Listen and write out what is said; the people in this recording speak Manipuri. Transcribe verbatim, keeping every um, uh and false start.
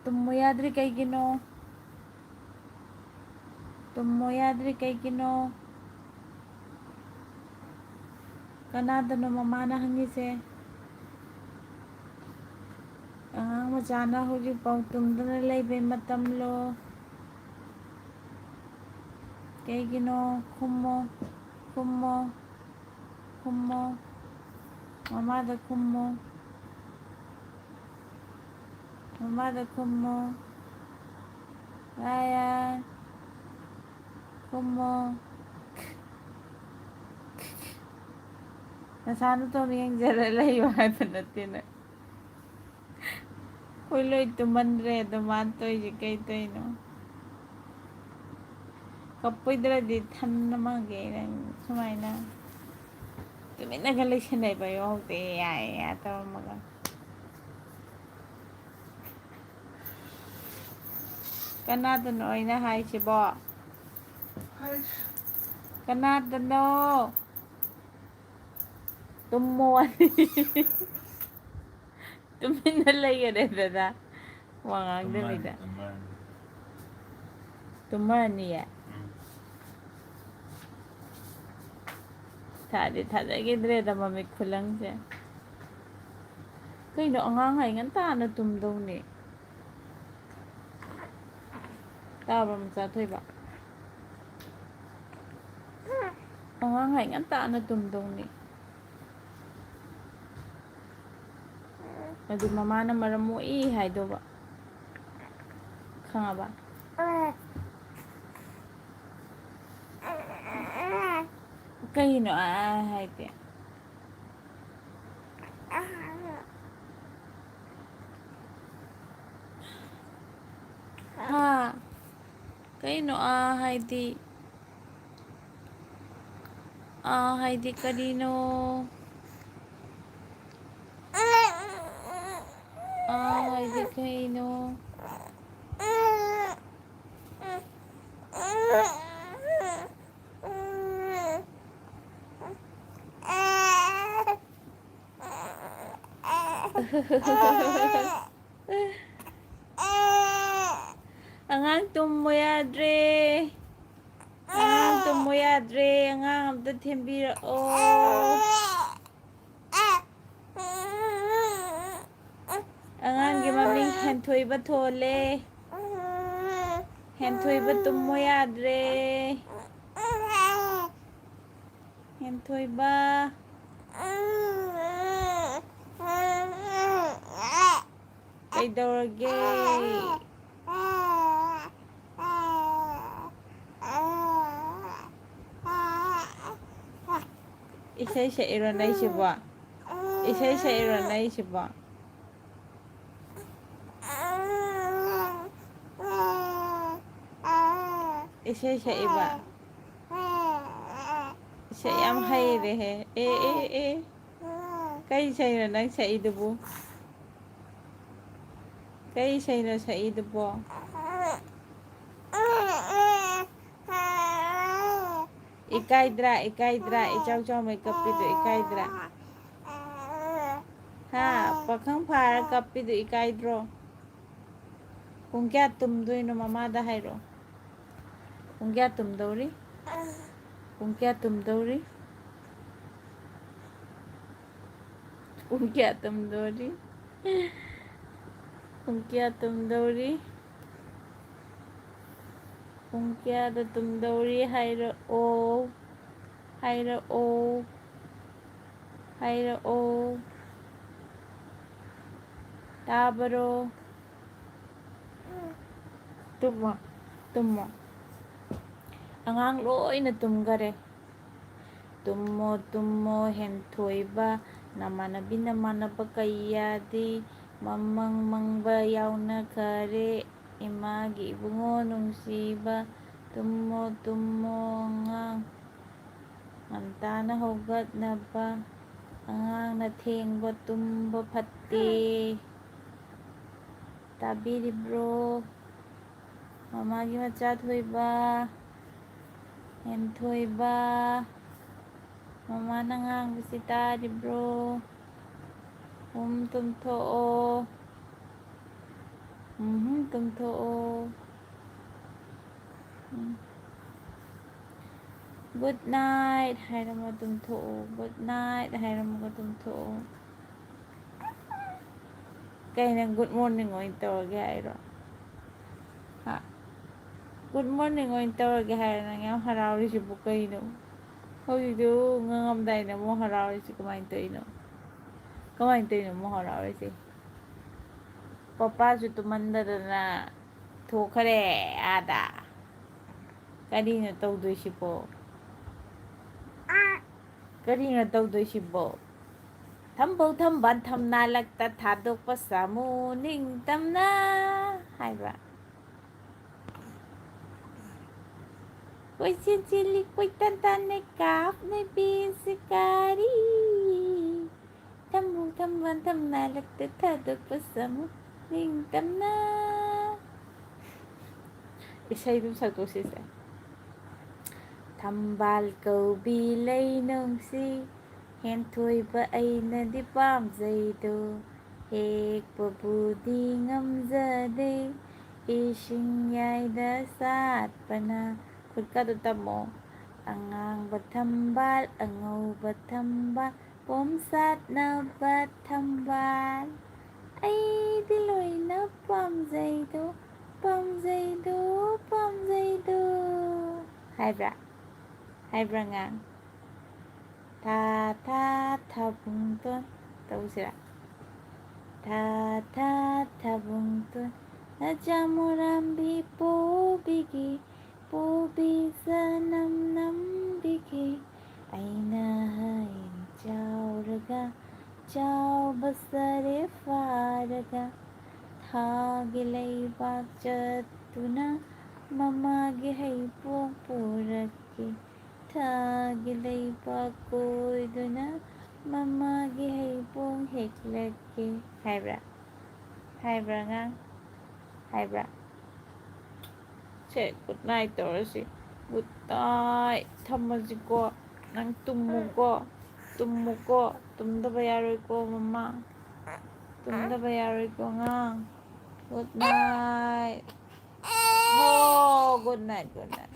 ꯇꯨꯝꯃꯨ ꯌꯥꯗ꯭ꯔꯤ ꯀꯩꯒꯤꯅꯣ? ꯇꯨꯝꯃꯣ ꯌꯥꯗ꯭ꯔꯤ ꯀꯩꯒꯤꯅꯣ? ꯀꯅꯥꯗꯅꯣ ꯃꯃꯥꯅ ꯍꯪꯉꯤꯁꯦ? ꯑꯉꯥꯡ ꯃꯆꯥꯅ ꯍꯧꯖꯤꯛꯐꯥꯎ ꯇꯨꯝꯗꯅ ꯂꯩꯕꯩ ꯃꯇꯝꯂꯣ? ꯀꯩꯒꯤꯅꯣ? ꯈꯨꯝꯃꯣ, ꯈꯨꯝꯃꯣ, ꯈꯨꯝꯃꯣ꯫ ꯃꯃꯥꯗ ꯈꯨꯝꯃꯣ꯫ ꯃꯃꯥꯗ ꯈꯨꯝꯃꯣ꯫ ꯔꯥꯌꯥꯟ, ꯈꯨꯝꯃꯣ꯫ ꯅꯁꯥ ꯅꯇꯣꯝ ꯌꯦꯡꯖꯔ ꯂꯩꯌꯨ ꯍꯥꯏꯕ ꯅꯠꯇꯦ ꯅꯪ꯫ ꯑꯩꯈꯣꯏ ꯂꯣꯏ ꯇꯨꯝꯃꯟꯗ꯭ꯔꯦ ꯑꯗꯣ ꯃꯥꯅ ꯇꯧꯔꯤꯁꯦ ꯀꯩ ꯇꯧꯔꯤꯅꯣ? ꯀꯞꯄꯣꯏꯗ꯭ꯔꯗꯤ ꯊꯟꯅ ꯃꯥꯡꯒꯦ ꯅꯪ ꯁꯨꯃꯥꯏꯅ꯫ ꯇꯨꯃꯤꯟꯅꯒ ꯂꯩꯁꯟꯅꯩꯕ ꯌꯥꯍꯧꯗꯦ ꯌꯥꯏ ꯌꯥꯏ ꯇꯧꯔꯝꯃꯒ꯫ ꯀꯅꯥꯗꯅꯣ ꯑꯩꯅ ꯍꯥꯏꯁꯤꯕꯣ? ꯀꯅꯥꯗꯅꯣ? ꯇꯨꯝꯃꯣ ꯍꯥꯏ꯫ ꯇꯨꯃꯤꯟꯅ ꯂꯩꯈꯔꯦꯗꯅ꯫ ꯋꯥ ꯉꯥꯡꯗꯕꯤꯗ꯫ ꯇꯨꯝꯃꯅꯤ, ꯇꯨꯝꯃꯅꯤ꯫ ꯇꯨꯝꯃꯅꯤꯌꯦ? ꯎꯝ꯫ ꯊꯥꯗꯤ ꯊꯥꯖꯈꯤꯗ꯭ꯔꯦꯗ ꯃꯃꯤꯠ ꯈꯨꯂꯪꯁꯦ꯫ ꯀꯩꯅꯣ ꯑꯉꯥꯡ ꯍꯥꯏ ꯉꯟꯇꯥꯅ ꯇꯨꯝꯗꯧꯅꯤ꯫ ꯇꯥꯕ꯭ꯔꯣ ꯃꯆꯥ ꯊꯣꯏꯕ? ꯑꯉꯥꯡ ꯍꯥꯏ ꯉꯟꯇꯥꯅ ꯇꯨꯝꯗꯧꯅꯤ꯫ ꯑꯗꯨ ꯃꯃꯥꯅ ꯃꯔꯝ ꯃꯣꯛꯏ ꯍꯥꯏꯗꯧꯕ꯫ ꯈꯪꯉꯕ? ꯀꯩꯅꯣ ꯑꯥ ꯍꯥꯏꯗꯤ? ꯍꯥ? ꯀꯩꯅꯣ ꯑꯥ ꯍꯥꯏꯗꯤ? ꯑꯥ ꯍꯥꯏꯗꯤ ꯀꯔꯤꯅꯣ? ꯑꯥ ꯍꯥꯏꯗꯤ ꯀꯩꯅꯣ? ꯑꯉꯥꯡ ꯇꯨꯝꯃꯣ ꯌꯥꯗ꯭ꯔꯦ꯫ ꯑꯉꯥꯡ ꯇꯨꯝꯃꯣ ꯌꯥꯗ꯭ꯔꯦ꯫ ꯑꯉꯥꯡ ꯑꯝꯇ ꯊꯦꯝꯕꯤꯔꯛꯑꯣ꯫ ꯑꯉꯥꯡꯒꯤ ꯃꯃꯤꯡ ꯍꯦꯟꯊꯣꯏꯕ ꯊꯣꯜꯂꯦ꯫ ꯍꯦꯟꯊꯣꯏꯕ ꯇꯨꯝꯃꯣ ꯌꯥꯗ꯭ꯔꯦ꯫ ꯍꯦꯟꯊꯣꯏꯕ꯫ ꯀꯩꯗꯧꯔꯒꯦ? ꯏꯁꯩ ꯁꯛꯏꯔꯣ ꯅꯪꯁꯤꯕꯣ? ꯏꯁꯩ ꯁꯛꯏꯔꯣ ꯅꯪꯁꯤꯕꯣ? ꯏꯁꯩ ꯁꯛꯏꯕ? ꯏꯁꯩ ꯌꯥꯝ ꯍꯩꯔꯦꯍꯦ꯫ ꯑꯦ, ꯑꯦ, ꯑꯦ꯫ ꯀꯩ ꯏꯁꯩꯅꯣ ꯅꯪ ꯁꯛꯏꯗꯨꯕꯨ? ꯀꯩ ꯏꯁꯩꯅꯣ ꯁꯛꯏꯗꯨꯕꯣ? ꯏꯀꯥꯏꯗ꯭ꯔꯥ, ꯏꯀꯥꯏꯗ꯭ꯔꯥ? ꯏꯆꯥꯎ ꯆꯥꯎꯃꯩ ꯀꯞꯄꯤꯗꯣ ꯏꯀꯥꯏꯗ꯭ꯔꯥ? ꯍꯥ? ꯄꯥꯈꯪ ꯐꯥꯔ ꯀꯞꯄꯤꯗꯣ ꯏꯀꯥꯏꯗ꯭ꯔꯣ? ꯄꯨꯡ ꯀꯌꯥ ꯇꯨꯝꯗꯣꯏꯅꯣ ꯃꯃꯥꯗ ꯍꯥꯏꯔꯣ꯫ ꯄꯨꯡ ꯀꯌꯥ ꯇꯨꯝꯗꯧꯔꯤ? ꯄꯨꯡ ꯀꯌꯥ ꯇꯨꯝꯗꯧꯔꯤ? ꯄꯨꯡ ꯀꯌꯥ ꯇꯨꯝꯗꯧꯔꯤ? ꯄꯨꯡ ꯀꯌꯥ ꯇꯨꯝꯗꯧꯔꯤ? ꯄꯨꯡ ꯀꯌꯥꯗ ꯇꯨꯝꯗꯧꯔꯤ ꯍꯥꯏꯔꯛꯑꯣ꯫ ꯍꯥꯏꯔꯛꯑꯣ꯫ ꯍꯥꯏꯔꯛꯑꯣ꯫ ꯇꯥꯕꯔꯣ? ꯇꯨꯝꯃꯣ꯫ ꯇꯨꯝꯃꯣ꯫ ꯑꯉꯥꯡ ꯂꯣꯏꯅ ꯇꯨꯝꯈꯔꯦ꯫ ꯇꯨꯝꯃꯣ, ꯇꯨꯝꯃꯣ, ꯍꯦꯟꯊꯣꯏꯕ, ꯅꯃꯥꯟꯅꯕꯤ ꯅꯃꯥꯟꯅꯕ ꯀꯌꯥꯗꯤ ꯃꯃꯪ ꯃꯪꯕ ꯌꯥꯎꯅꯈꯔꯦ꯫ ꯏꯃꯥꯒꯤ ꯏꯕꯨꯡꯉꯣ ꯅꯨꯡꯁꯤꯕ, ꯇꯨꯝꯃꯣ, ꯇꯨꯝꯃꯣ ꯑꯉꯥꯡ, ꯉꯟꯇꯥꯅ ꯍꯧꯒꯠꯅꯕ꯫ ꯑꯉꯥꯡꯅ ꯊꯦꯡꯕ ꯇꯨꯝꯕ ꯐꯠꯇꯦ꯫ ꯇꯥꯕꯤꯔꯤꯕ꯭ꯔꯣ? ꯃꯃꯥꯒꯤ ꯃꯆꯥ ꯊꯣꯏꯕ, ꯍꯦꯟꯊꯣꯏꯕ, ꯃꯃꯥꯅ ꯉꯥꯡꯕꯁꯤ ꯇꯥꯔꯤꯕ꯭ꯔꯣ? ꯎꯝ, ꯇꯨꯝꯊꯣꯛꯑꯣ꯫ ꯎꯝ, ꯇꯨꯝꯊꯣꯛꯑꯣ꯫ ꯎꯝ꯫ "Good night" ꯍꯥꯏꯔꯝꯃ ꯇꯨꯝꯊꯣꯛꯑꯣ꯫ "Good night" ꯍꯥꯏꯔꯝꯃꯒ ꯇꯨꯝꯊꯣꯛꯑꯣ꯫ ꯀꯩ, ꯅꯪ "Good morning" ꯑꯣꯏꯅ ꯇꯧꯔꯒꯦ ꯍꯥꯏꯔꯣ? ꯍꯥ? "Good morning" ꯑꯣꯏꯅ ꯇꯧꯔꯒꯦ ꯍꯥꯏꯔꯣ? ꯅꯪ ꯌꯥꯝ ꯍꯔꯥꯎꯔꯤꯁꯤꯕꯨ ꯀꯩꯅꯣ? ꯍꯧꯖꯤꯛꯇꯤ ꯉꯥꯡꯉꯝꯗꯥꯏꯅ ꯑꯃꯨꯛ ꯍꯔꯥꯎꯔꯤꯁꯤ ꯀꯃꯥꯏꯅ ꯇꯧꯔꯤꯅꯣ? ꯀꯃꯥꯏꯅ ꯇꯧꯔꯤꯅꯣ ꯑꯃꯨꯛ ꯍꯔꯥꯎꯔꯤꯁꯤ? ꯄꯄꯥꯁꯨ ꯇꯨꯝꯍꯟꯗꯗꯅ ꯊꯣꯛꯈ꯭ꯔꯦ ꯑꯥꯗ꯫ ꯀꯔꯤꯅꯣ ꯇꯧꯗꯣꯏꯁꯤꯕꯣ? ꯀꯔꯤꯅꯣ ꯇꯧꯗꯣꯏꯁꯤꯕꯣ? "ꯊꯝꯕꯧ ꯊꯝꯕꯥꯜ ꯊꯝꯅꯥ ꯂꯛꯇ ꯊꯥꯗꯣꯛꯄ ꯁꯥꯃꯨ ꯅꯤꯡꯇꯝꯅ" ꯍꯥꯏꯕ꯫ "ꯀꯣꯏꯆꯦꯟ ꯆꯦꯜꯂꯤ ꯀꯣꯏꯇꯥꯟ ꯇꯥꯟꯅꯩ ꯀꯥꯞꯅꯕꯤ ꯁꯤꯀꯥꯔꯤ꯫ ꯊꯝꯕꯧ ꯊꯝꯕꯥꯜ ꯊꯝꯅꯥ ꯂꯛꯇ ꯊꯥꯗꯣꯛꯄ ꯁꯥꯃꯨ ꯅꯤꯡꯇꯝꯅ"꯫ ꯏꯁꯩꯗꯨꯝ ꯁꯛꯇꯣꯛꯁꯤꯁꯦ꯫ "ꯊꯝꯕꯥꯜ ꯀꯧꯕꯤ ꯂꯩ ꯅꯨꯡꯁꯤ, ꯍꯦꯟꯊꯣꯏꯕ ꯑꯩꯅꯗꯤ ꯄꯥꯝꯖꯩꯗꯣ꯫ ꯍꯦꯛꯄꯕꯨꯗꯤ ꯉꯝꯖꯗꯦ, ꯏꯁꯤꯡ ꯌꯥꯏꯗ ꯁꯥꯠꯄꯅ"꯫ ꯈꯨꯠꯀꯗꯣ ꯇꯝꯃꯣ꯫ "ꯑꯉꯥꯡꯕ ꯊꯝꯕꯥꯜ, ꯑꯉꯧꯕ ꯊꯝꯕꯥꯜ, ꯄꯣꯝ ꯁꯥꯠꯅꯕ ꯊꯝꯕꯥꯜ꯫ ꯑꯩꯗꯤ ꯂꯣꯏꯅ ꯄꯥꯝꯖꯩꯗꯣ, ꯄꯥꯝꯖꯩꯗꯣ, ꯄꯥꯝꯖꯩꯗꯣ"꯫ ꯍꯥꯏꯕ꯭ꯔꯥ? ꯍꯥꯏꯕ꯭ꯔꯥ, ꯑꯉꯥꯡ? "ꯊꯥ ꯊꯥ ꯊꯥꯕꯨꯡꯇꯣꯟ" ꯇꯧꯁꯤꯔꯥ? "ꯊꯥ ꯊꯥ ꯊꯥꯕꯨꯡꯇꯣꯟ, ꯅꯆꯥ ꯃꯣꯔꯥꯝꯕꯤ ꯄꯣꯕꯤꯒꯦ, ꯄꯣꯕꯤ ꯆꯅꯝ ꯅꯝꯕꯤꯒꯦ꯫ ꯑꯩꯅ ꯍꯌꯦꯡ ꯆꯥꯎꯔꯒ, ꯆꯥꯎꯕ ꯁꯔꯦ ꯐꯥꯔꯒ, ꯊꯥꯒꯤ ꯂꯩꯕꯥꯛ ꯆꯠꯇꯨꯅ ꯃꯃꯥꯒꯤ ꯍꯩꯕꯣꯡ ꯄꯨꯔꯛꯀꯦ꯫ ꯊꯥꯒꯤ ꯂꯩꯕꯥꯛ ꯀꯣꯏꯗꯨꯅ ꯃꯃꯥꯒꯤ ꯍꯩꯕꯣꯡ ꯍꯦꯛꯂꯛꯀꯦ" ꯍꯥꯏꯕ꯭ꯔꯥ? ꯍꯥꯏꯕ꯭ꯔꯥ, ꯑꯉꯥꯡ? ꯍꯥꯏꯕ꯭ꯔꯥ? ꯁꯦ, good night ꯇꯧꯔꯁꯤ꯫ Good night꯫ ꯊꯝꯃꯁꯤꯀꯣ꯫ ꯅꯪ ꯇꯨꯝꯃꯨꯀꯣ꯫ ꯇꯨꯝꯃꯨꯀꯣ꯫ ꯇꯨꯝꯗꯕ ꯌꯥꯔꯣꯏꯀꯣ, ꯃꯃꯥ꯫ ꯇꯨꯝꯗꯕ ꯌꯥꯔꯣꯏꯀꯣ, ꯑꯉꯥꯡ꯫ Good night꯫ ꯍꯣ, Good night, good night.